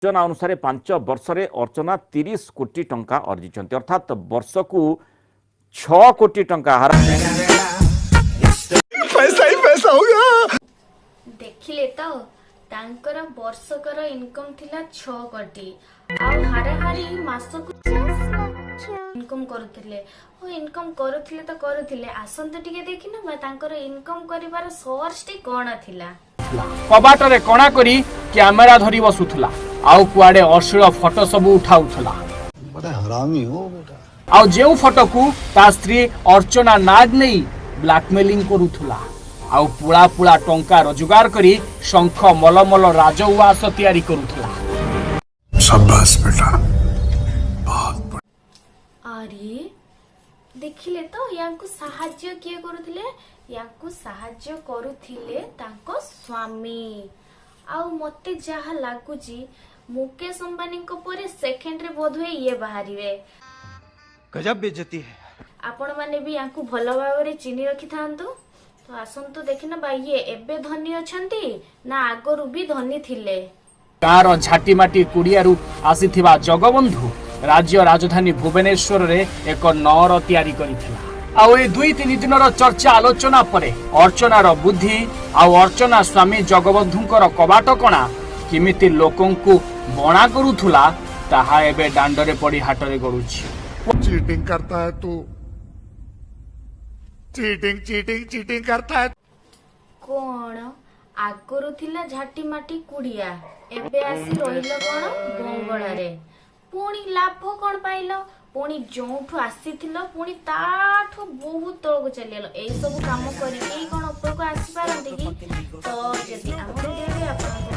ସୂଚନା ଅନୁସାରେ 5 ବର୍ଷରେ ଅର୍ଚ୍ଚନା 30 କୋଟି ଟଙ୍କା ଅର୍ଜିଛନ୍ତି, ଅର୍ଥାତ୍ ବର୍ଷକୁ 6 କୋଟି ଟଙ୍କା ହାର। पैसा ही पैसा होगा। ଦେଖିଲେ ତ, ତାଙ୍କର ବର୍ଷକର ଇନକମ୍ ଥିଲା 6 କୋଟି ଆଉ ହାରାହାରି ମାସକୁ ଇନକମ୍ କରୁଥିଲେ। ଓ ଇନକମ୍ କରୁଥିଲେ ତ କରୁଥିଲେ, ଆସନ୍ତୁ ଟିକେ ଦେଖିନବା ତାଙ୍କର ଇନକମ୍ କରିବାର ସୋର୍ସଟି କଣ ଥିଲା। କବାଟରେ କଣା କରି କ୍ୟାମେରା ଧରି ବସୁଥିଲା ଆଉ କୁଆଡେ ଅଶ୍ଳୀଳ ଫଟୋ ସବୁ ଉଠାଉଥିଲା। बड़ा हरामी हो बेटा। ଆଉ ଯେଉଁ ଫଟୋକୁ ତା ସ୍ତ୍ରୀ ଅର୍ଚ୍ଚନା ନାଗ ନେଇ ବ୍ଲାକମେଲିଂ କରୁଥିଲା ଆଉ ପୁଳା ପୁଳା ଟଙ୍କା ରୋଜଗାର କରି ଶଙ୍ଖ ମଲମଲ ରାଜଉଆସ ତିଆରି କରୁଥିଲା। शाबाश बेटा। ଆରେ, ଦେଖିଲେ ତ, ୟାଙ୍କୁ ସାହାଯ୍ୟ କିଏ କରୁଥିଲେ? ୟାଙ୍କୁ ସାହାଯ୍ୟ କରୁଥିଲେ ତାଙ୍କ ସ୍ୱାମୀ। ଆଉ ମତେ ଯାହା ଲାଗୁଛି, ମୁକେଶ ଅମ୍ବାନୀଙ୍କ ପରେ ସେକେଣ୍ଡରେ ବୋଧହୁଏ ଇଏ ବାହାରିବେ। गजब बेइज्जती है। ଆପଣମାନେ ବି ୟାଙ୍କୁ ଭଲ ଭାବରେ ଚିହ୍ନି ରଖିଥାନ୍ତୁ। ତ ଆସନ୍ତୁ ଦେଖିନବା, ଇଏ ଏବେ ଧନୀ ଅଛନ୍ତି ନା ଆଗରୁ ବି ଧନୀ ଥିଲେ। ଗାଁର ଝାଟିମାଟି କୁଡ଼ିଆରୁ ଆସିଥିବା ଜଗବନ୍ଧୁ ରାଜ୍ୟ ରାଜଧାନୀ ଭୁବନେଶ୍ୱରରେ ଏକ ନଅର ତିଆରି କରିଥିଲା। ଆଉ ଏ 2-3 ଦିନର ଚର୍ଚ୍ଚା ଆଲୋଚନା ପରେ ଅର୍ଚ୍ଚନାର ବୁଦ୍ଧି ଆଉ ଅର୍ଚ୍ଚନା ସ୍ୱାମୀ ଜଗବନ୍ଧୁଙ୍କର କବାଟ କଣା କେମିତି ଲୋକଙ୍କୁ ବଣା କରୁଥିଲା, ତାହା ଏବେ ଦାଣ୍ଡରେ ପଡ଼ି ହାଟରେ ଗଡୁଛି। चीटिंग करता है तू, चीटिंग, चीटिंग, चीटिंग करता है। କଣ ଆଗରୁ ଥିଲା ଝାଟି ମାଟି କୁଡିଆ, ଏବେ ଆସି ରହିଲ କଣ ବଙ୍ଗଳାରେ? ପୁଣି ଲାଭ କଣ ପାଇଲ? ପୁଣି ଯୋଉଠୁ ଆସିଥିଲ, ପୁଣି ତାଠୁ ବହୁତ ତଳକୁ ଚାଲିଗଲ। ଏଇ ସବୁ କାମ କରିକି କଣ ଉପରକୁ ଆସିପାରନ୍ତି କି? ତ ଯଦି ଆମ ଭିଡିଓରେ ଆପଣଙ୍କୁ